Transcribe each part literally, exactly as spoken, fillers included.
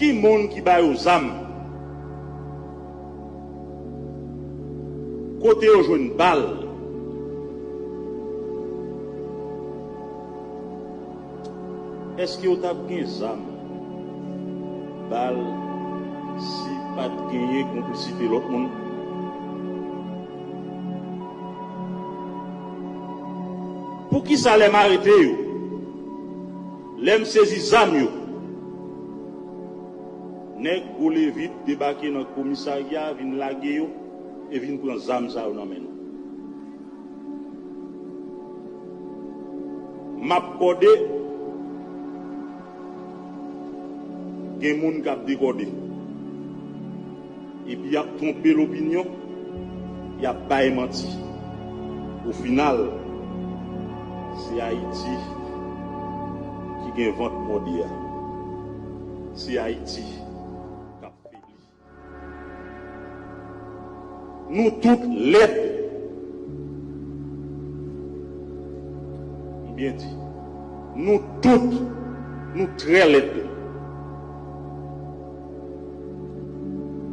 Ki moun ki ba yo zam? Kote yo jwenn bal? Èske yo t ap gen zam, bal, si pa t genyen konplisite lòt moun? Poukisa lè m arete yo, lè m sezi zam yo, nèg gwo levit debake nan komisarya, vin lage yo e vin pran zam sa yo nan men nou? M ap kòde, gen moun k ap dekòde. Epi y ap twonpe lopinyon, y ap bay manti. Ofinal, se Ayiti ki gen vant mòde a. Se Ayiti k ap febli. Nou tout lèd. M byen di. Nou tout, nou trè lèd.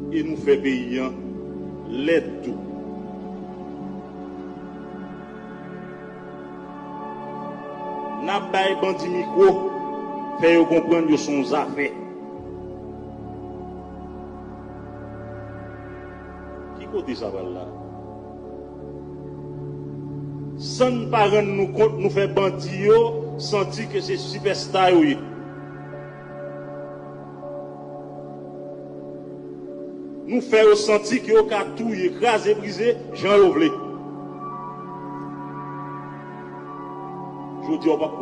E nou fè peyi an lèd tou. N ap bay bandi mikwo, fè yo konprann yo se yon zafè. Ki kote sa pral la? San n pa rann nou kont, nou fè bandi yo santi ke se sipèsta yo ye. Nou fè yo santi ke yo ka touye, kraze, brize, jan yo vle. Jodi a, w p ap